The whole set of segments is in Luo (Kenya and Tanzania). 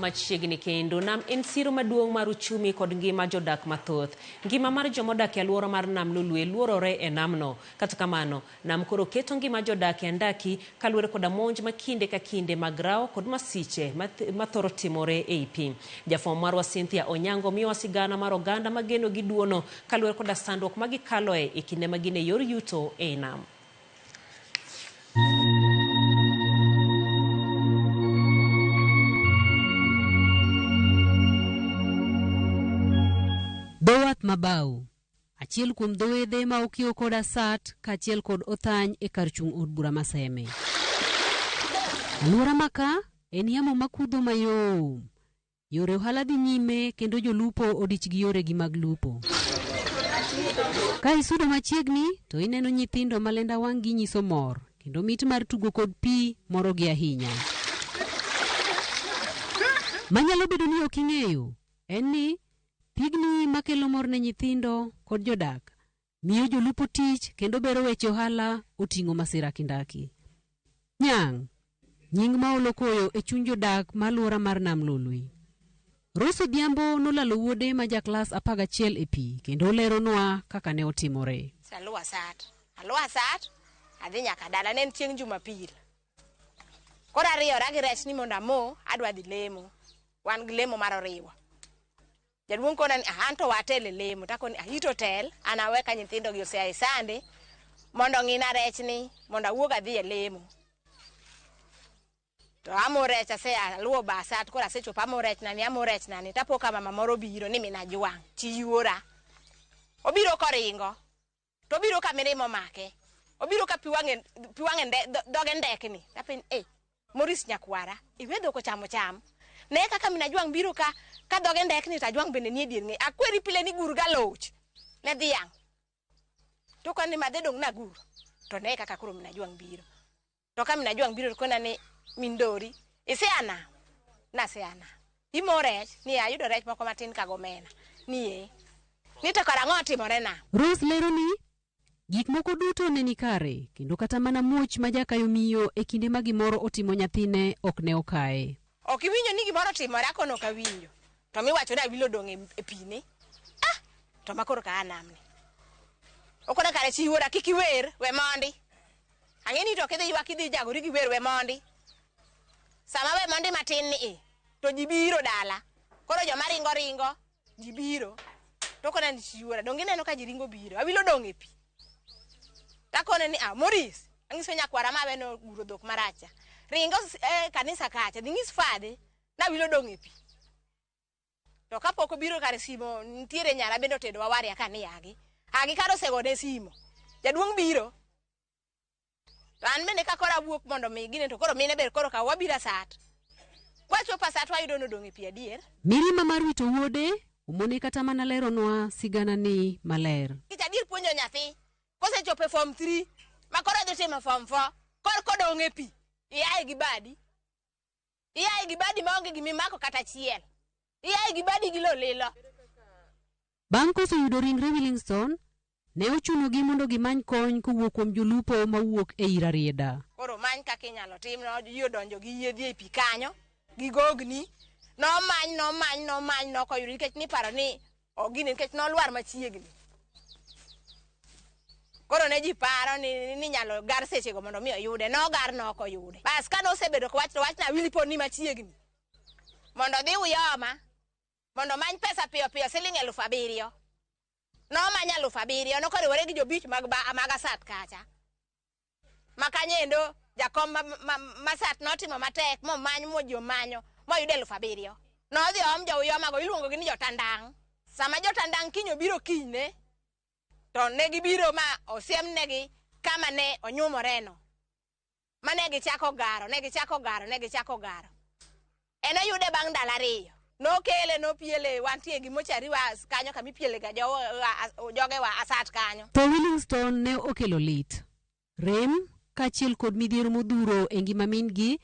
Machiegni kendo, nam en siro maduong' mar uchumi kod ngima jodak mathoth. Ngima mar jomodak e alwora mar Nam Lolwe luorore e namno. Kata kamano, nam koro keto ngima jodak e andaki kaluwore koda monj ma kinde ka kinde mag rawo kod masiche mathoro timore ei pi. Jafwambo marwa Cynthia Onyango miyowa sigana mar oganda mageno gi duono kaluwore koda sandruok ma gikaloe e kinde ma gin e yor yuto ei nam. Dho wath Mabau, achiel kuom dho wedhe ma okiewo kod Asat kaachiel kod Othany e kar chung' od bura ma Seme. Alwora ma ka en yamo makudho mayom. Yore ohala dhi nyime kendo jolupo odich gi yoregi mag lupo. Ka isudo machiegni to ineno nyithindo ma lenda wang'gi nyiso mor kendo mit mar tugo kod pi morogi ahinya. Manyalo bedo ni ok ing'eyo en ni pigni makelo mor ne nyithindo kod jodak miyo jolupo tich kendo bero weche ohala oting'o masira kindaki. Nyang', nying ma olo koyo e chuny jodak ma alwora mar Nam Lolwe. Rose Odhiambo nolalo wuode ma ja klas 11 e pi kendo oleronwa kaka ne otimore. Aluwa sat, aluwa sat, adhi nyaka dala, ne en chieng' Jumapil. Koro ariyora gi rech ni mondo amo, adwa dhi lemo. Wan gi lemo mar oriwa. Jaduong' kona ni ah, an to watel e lemo. Takoni ah, ito tel, an awe ka nyithindo gi osea e sande mondo ong'ina rech ni mondo awuog adhi e lemo. To amo rech ase aluwo basa to koro asechopo amo rech nani amo rech nani tapo ka mama moro obiro ni min Ajwang' chi yuora. Obiro koringo. To obiro ka mirima omake. Obiro ka pi wang'e pi wang'e nde, dhoge ndekni. Tapenj eh Maurice nyakwara, iwe dhok ochamo cham. Ne kaka min Ajwang' biro ka ka dhoge ndekni to Ajwang' bende nie dier ng'e. Akweri pile ni gur galoch ne dhiang'. To koni madhe dong' nagur. To ne kaka koro min Ajwang' biro. To ka min Ajwang' biro to kona ni min Dori, isea nam? Nasea nam. Imo rech? Ni ayudo rech moko matin ka gomena. Ni ee. Ni to kara ang'o otimore nam? Rose lero ni gik moko duto ne ni kare kendo kata mana muoch ma jakayo miyo e kinde ma gimoro otimo nyathine ok ne okaye. Ok iwinjo ni gimoro otimore? Akono ok awinjo. To miwacho ni awilo odong' e pi ni. Ah! To ma koro ka a namni. Okona kare chi wuora kik iwer, we mondi. Ang'e ni to kidhi ywak idhi jagori gi wer we mondi. Sama we mondi matin ni i, to ji biro dala. Koro joma ringo ringo, ji biro. To kona ni chiwora, donge ineno ka ji ringo biro. Awilo dong' e pi. Takone ni, ah, Maurice, ang'iso nyakwara ma aweno guro dhok maracha. Ringo e kanisa kacha, dhi ng'is fadhe, nawilo dong' e pi. To kapok obiro kare simo nitiere nyara bende otedo wawaria ka ni agi. Agi kar osegone simo. Jaduong' biro. To an bende ka koro awuok mondo mi gine to koro mine ber koro ka wabiro asat. Kwachopo asat wayudo nodong' e pi adier. Mirima mar wito wuode omone kata mana leronwa sigana ni maler. Nikech adier puonjo nyathi kosechopo e form 3 ma koro odhi timo form 4 koro kodong' e pi iaye gi badi. Iaye gi badi maonge gimimako kata achiel. Iaye gi badi gi lo lilo. Bang' koso yudo ringre Willingston, ne ochunogi mondo gimany kony kowuok kuom jolupo mawuok ei Rarieda. Koro many kaka inyalo tim, no ji odonjo gi yiedhi ei pi kanyo, gi gogni. Nomany, nomany, nomany, nokoyudo nikech niparo ni ogine nikech nolwar machiegni. Koro ne ji paro ni ni nyalo gar sechego mondo mi oyude. Nogar nokoyude. Bas ka nosebedo kowach to wach na Willy pod ni machiegni. Mondo odhi Uyoma, mondo omany pesa piyo piyo siling 7,000. Nomanyo 7,000, nokoriwore gi jobich mag, ba, mag Asat kacha. Ma kanyo endo jakom ma, ma, ma Sat notimo matek momany mo ji omanyo moyudo 7,000. Nodhi oom jo Uyoma go iluongo gi ni jotandang'. Sama jotandang' kiny obiro kinyne, to ne gibiro ma osiemnegi kama ne onyumoreno. Ma ne gichako garo, ne gichako garo, ne gichako garo. En oyude bang' ndalo ariyo. Nokele, nopiele, wantie gi mochari wa kanyo kama ipiele ga jogewa Asat kanyo. Tho Willingston ne okelo lit, rem, kaachiel kod midhiero modhuro e ngima min-gi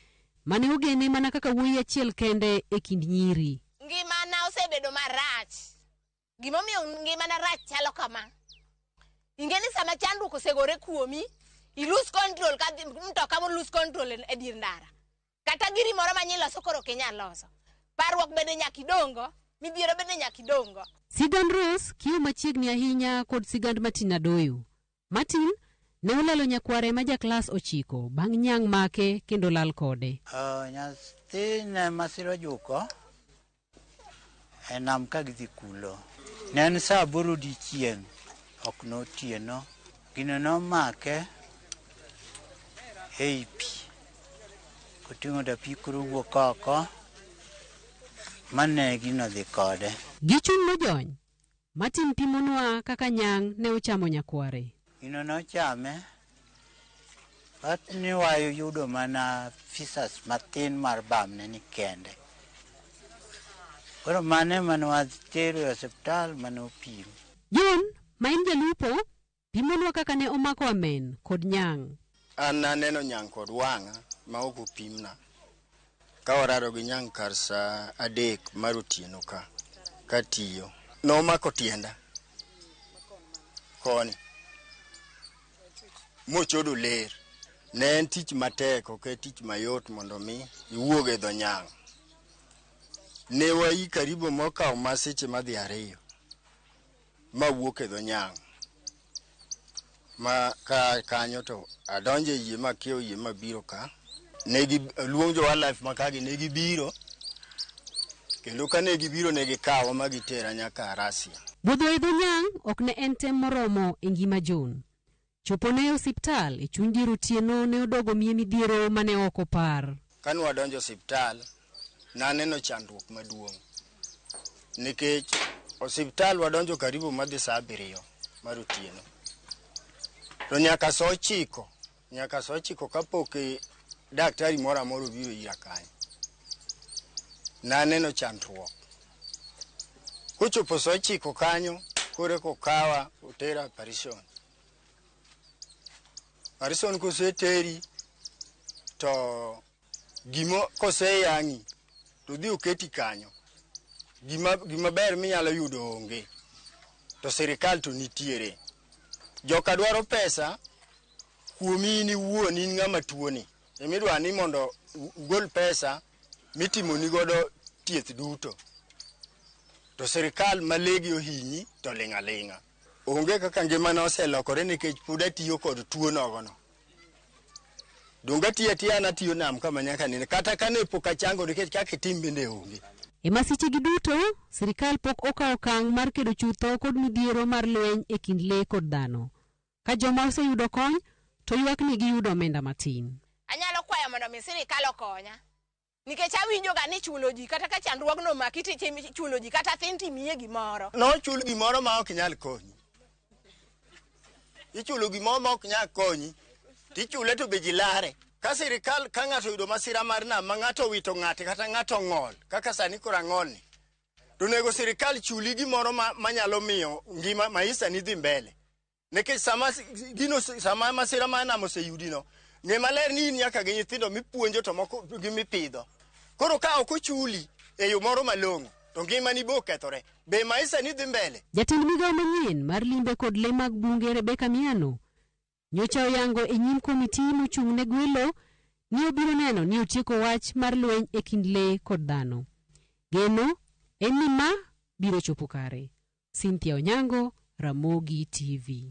mane ogene mana kaka wuoyi achiel kende e kind nyiri. Ngimana osebedo marach. Gimomiyo ngimana rach chalo kama. Ing'e ni sama chandruok osegore kuomi, i lose control ka mtoka mo lose control e dier ndara. Kata giri moro ma nyiloso koro ok inyal loso. Parruok bende nyaka idong'go, midhiero bende nyaka idong'go. Sigand Rose kiyo machiegni ahinya kod sigand Martin Adoyo. Martin ne olalo nyakware ma ja klas 9 bang' nyang' make kendo lal kode. Nyathi ne masira ojuko e nam ka gidhi kulo. Ne en saa 8 odiechieng', ok notieno. Gino nomake ei pi. Koting'o dapi koro owuok oko, mane gino dhi kode. Gi chuny mojony, Martin pimonwa kaka nyang' ne ochamo nyakware. Gino nochame, but ni wayudo mana fisas mathin mar bamne ni kende. Koro mane mane watero e osiptal mane opim. John, ma en jalupo, pimonwa kaka ne omako amen kod nyang'. An naneno nyang' kod wang'a ma ok opimna. Ka warado gi nyang' kar saa 3 mar otieno ka, katiyo. Nomako tienda koni mochodo ler. Ne en tich matek, ok en tich mayot mondo mi iwuog e dho nyang'. Ne wayi karibu mokawo ma seche madhi 2 mawuok e dho nyang'. Ma ka kanyo to adonjo e yie makiewo yie mabiro ka. Negi luong jo wildlife makagi ne gibiro, kendo ka ne gibiro ne gikawa ma gitera nyaka Arasia. Budho e dho nyang' ok ne en tem moromo e ngima John. Chopo ne e osiptal e chuny dier otieno ne odogo miye midhiero mane ok opar. Ka ne wadonjo osiptal, naneno chandruok maduong'. Nikech osiptal wadonjo karibu madhi saa 7 mar otieno. To nyaka saa 9, nyaka saa 9 kapok daktari moro amora obiro ira kanyo. Naneno chandruok. Kochopo saa 9 kanyo, koro eka okawa otera operation. Operation koseteri to gimo koseyang'i to dhi oketi kanyo. Gima ber minyalo yudo onge. To sirikal to nitiere. Joka dwaro pesa kuomi in iwuon in ng'ama tuoni. Emidwa ni mondo ugol pesa mitimoni godo thieth duto. To sirikal malegi ohinyi to ling' aling'a. Onge kaka ngimana oselokore nikech pod atiyo kod tuo nogono. Donge atiyo atiya an atiyo nam kama nyaka nene. Kata kane pok achango nikech kaka itim bende onge. E masichegi duto, sirikal pok okawo okang' mar kedo chutho kod midhiero mar lweny e kind lee kod dhano. Ka joma oseyudo kony, to ywak ni giyudo omenda matin. Anyalo kwayo mondo mi sirikal okonya. Nikech awinjo ga ni chulo ji kata ka chandruogno omaki to ichulo ji kata thin timiye gimoro. Nochul gimoro ma ok nyal konyi. Ichulo gimoro ma ok nyal konyi, tichule to be ji lare. Ka sirikal, ka ng'ato oyudo masira mar nam ma ng'ato owito ng'ate kata ng'ato ong'ol, kaka sani koro ang'olni, to onego sirikal chuli gimoro manyalo miyo ngima maisha ni dhi mbele. Nikech sama masira mar nam oseyudino, ng'e maler ni in nyaka gi nyithindo mipuonjo to moko gi mipidho. Koro ka ok ochuli e yo moro malong'o, to ngimani bo okethore. Be maisha ni dhi mbele? Jatend migawo manyien mar limbe kod lee mag bunge Rebecca Miano nyocha oyango e nyim komiti mochung' ne gwelo ni obiro neno ni otieko wach mar lweny e kind lee kod dhano. Geno en ni ma biro chopo kare. Cynthia Onyango, Ramogi TV.